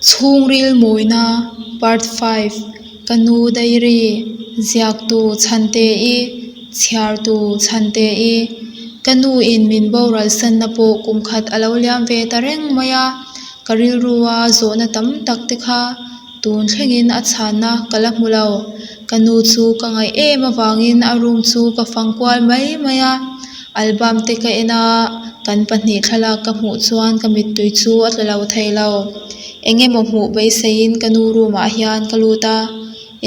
Chhungril mawina Part 5 Ka nu Diary Ziaktu Chhante-i Chhiartu Chhante-i Ka nu in min boral sanna pawh kum khat a lo liam ve ta reng mai a, ka rilrua zawhna tam tak te kha tun thlengin a chhanna ka la hmu lo. Ka nu chu ka ngaih em avangin a room chu ka fang kual mai mai a, album te ka en a, kan pahnih thlalak ka hmuh chuan ka mittui chu a tla lo thei lo. Eng emaw hmuh beiseiin ka nu room ah hian ka lut a,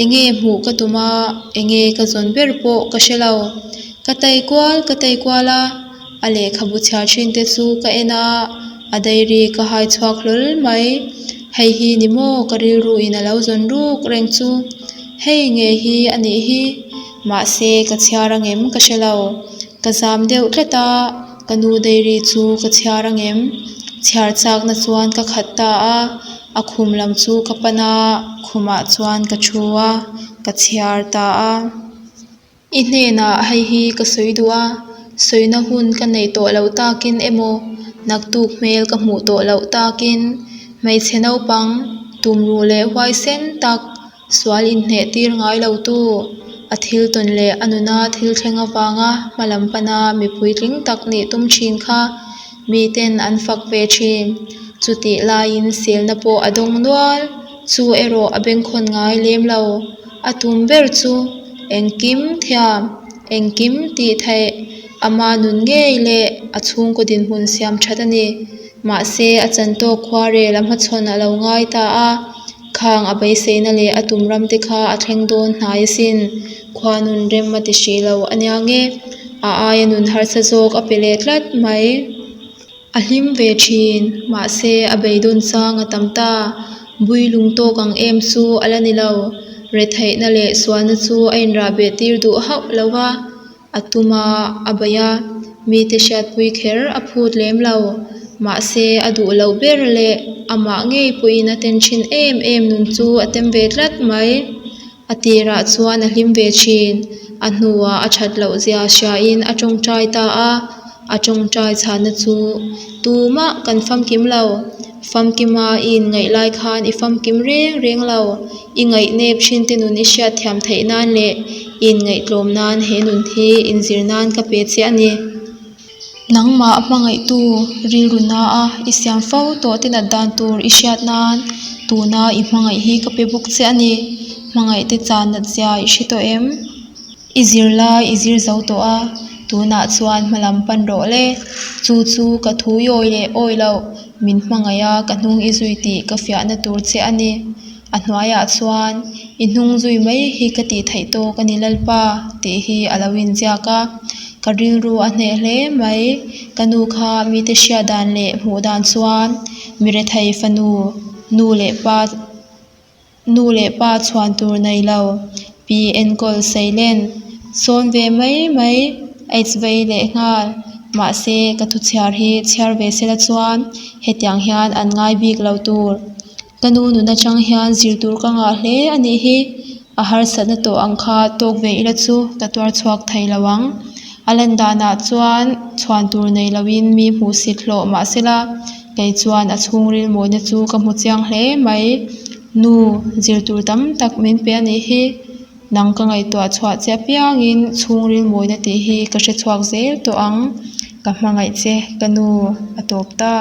enge hmuh ka tum a, enge ka zawn ber pawh ka hre lo. Ka tai kual ka tai kual a, a lehkhabu chhiar thin te chu ka en a, a diary ka hai chhuak hlawl mai. Hei hi ni maw ka rilru in a lo zawn ruk reng chu. Hei nge hi a nih hi. Mahse ka chhiar angem ka hre lo. Ka zam deuh tlat a, ka nu diary chu ka chhiar angem. Chhiar chakna chuan ka khat ta a, a khum lam chu ka pan a, khumah chuan ka thu a, ka chhiar ta a. I hnenah hei hi ka sawi duh a, sawina hun ka neih tawh loh takin emaw, naktuk hmel ka hmuh tawh loh takin, hmeichhe naupang, tumruh leh huaisen tak, sual inhneh tir ngai lo tu, a thil tawn leh a nuna thil thleng avanga hma lam pana mi puitling tak nih tum thin kha miten an fak ve thin. Chutih laiin selna pawh a dawng nual, chu erawh a bengkhawn ngai lem lo. A tum ber chu engkim thiam, engkim tih theih, ama nun ngei leh a chhungkaw dinhmun siam that a ni. Mahse, a chantawk khuarel a hmachhawn a lo ngai ta a, khang a beiseina leh a tum ram te kha a thleng dawn hnai asin. Khua nun rem a ti hrih lo a nia nge, a aia nun harsa zawk a pe leh tlat mai. A hlim ve thin, mahse a beidawn chang a tam ta. Bui lung tawk ang em chu a la ni lo. Retheihna leh sualna chu a inrah beh tir duh hauh lo va, a tum a, a bei a, mite hriatpui kher a phut lem lo. Mahse a duh loh ber leh amah ngei pawhin a ten thin em em nun chu a tem ve tlat mai. A tirah chuan a hlim ve thin. A hnuah a that loh zia hriain a tawngtai ta a, a tawngtai chhana chu, Tumah kan famkim lo. Famkima i inngaih lai khan i famkim reng reng lo. I ngaihnep thinte nun i hriat thiam theih nan leh i inngaihtlawm nan he nun hi inzir nan ka pe che a ni. Nangmah hmangaihtu rilru na-a i siam fo tawh te nat dan tur i hriat nan tuna i hmangaih hi ka pe bawk che a ni. Hmangaih te chan nat zia i hre tawh em? I zir lai i zir zo tawh a, tunah chuan hma lam pan rawh le. Chu chu ka thu i awi leh awi loh, min hmangaih a ka hnung i zui tih ka fiahna tur che a ni. A hnuaiah chuan, I hnung zui mai hi ka tih theih tawk a ni Lalpa, tih hi a lo inziak a. Ka rilru a hneh hle mai. Ka nu kha mite hriat dan leh hmuh dan chuan mi rethei fanu, nu leh pa, nu leh pa chhuan tur nei lo, pi enkawl seilen, sawn ve mai mai, aids vei leh nghal. Mahse, ka thu chhiar hi chhiar ve sela chuan hetiang hian an ngai bik lo tur. Ka nu nun atang hian zir tur ka ngah hle a nih hi, a harsatna tawh ang kha tawk ve ila chu ka tuar chhuak thei lo ang. A lan danah chuan chhuan tur nei loin mi hmuhsit hlawh mah sela, kei chuan a chhungril mawina chu ka hmu chiang hle mai. Nu, zir tur tam tak min pe a nih hi, nang ka ngaihtuah chhuah che apiangin chhungril mawina tih hi ka hre chhuak zel tawh ang. Ka hmangaih che, ka nu, a tawp ta.